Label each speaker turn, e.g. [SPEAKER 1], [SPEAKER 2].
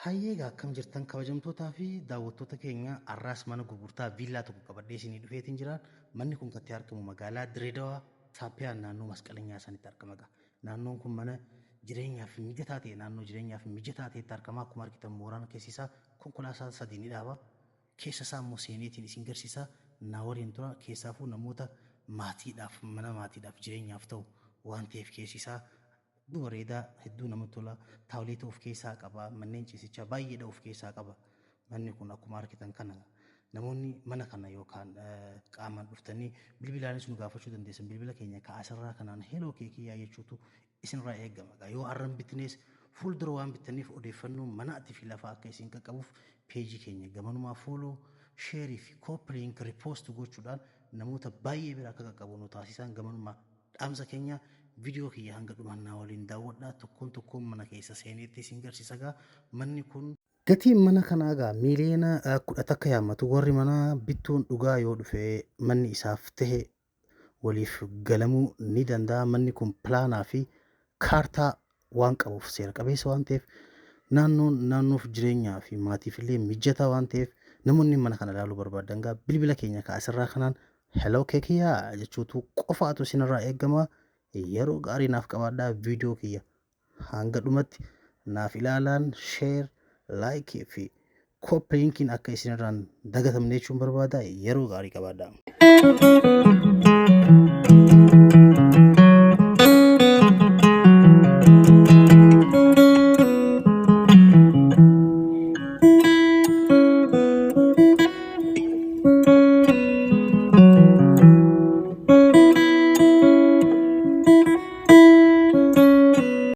[SPEAKER 1] Hayyee egaa akkam jirtan kabajamtootaa fi daawwattoota keenya? Har'aas mana gurgurtaa viillaa tokko qabadhee isinii dhufeetiin jira. Manni kun kan itti argamu magaalaa Direedawaa Saappiyaan naannoo Masqalanyaa sanitti argama egaa. Naannoon kun mana jireenyaaf mijataa ta'e, naannoo jireenyaaf mijataa ta'etti argama. Akkuma argitan mooraan keessi isaa konkolaataa sadii ni dhaaba. Keessa isaa immoo seeneetiin isin garsiisa. Naa waliin tura. Keessaafuu namoota maatiidhaaf, mana maatiidhaaf jireenyaaf ta'u waan ta'eef keessi isaa hedduu bareedaa, hedduu namatti tola. Taawuleeta of keessaa qaba. Manneen ciisichaa baay'eedha of keessaa qaba. Manni kun akkuma argitan kana namoonni mana kana yookaan qaamaan dhuftanii bilbilaanis nu gaafachuu dandeessan. Bilbila keenya kaasirraa kanaan heloo keekiyyaa jechuutu isinirraa eegama. Yoo har'a hin bitnees fuuldura waan bittaniif odeeffannoo manaatii fi lafaa akka isin qaqqabuuf peejii keenya gamanumaa follow, share fi copy link repost gochuudhaan namoota baay'ee bira akka qaqqabu nu taasisan gamanumaa dhaamsa keenya. Viidiyoo kiyya hanga dhumannaa waliin daawwadhaa. Tokkoon tokkoon mana keessa seeneetti isin garsiisa gaa. Manni kun gatiin mana kanaa gaa miiliyoona 11 yaammatu. Warri mana bittuun dhugaa yoo dhufe manni isaaf tahe waliif galamuu ni danda'a. Manni kun pilaanaa fi kaartaa waan qabuuf, seera qabeessa waan ta'eef, naannoon naannoof jireenyaa fi maatiif illee mijataa waan ta'eef, namoonni mana kana ilaaluu barbaadan gaa bilbila keenya kaasirraa kanaan heloo keekiyyaa jechuutu qofaatu isinirraa eegama. Yeroo gaarii naaf qabaadhaa. Viidiyoo kiyya hanga dhumatti naaf ilaalaan, share, like fi copy linkiin akka isinirraan dagatamne jechuun barbaada. Yeroo gaarii qabaadhaa.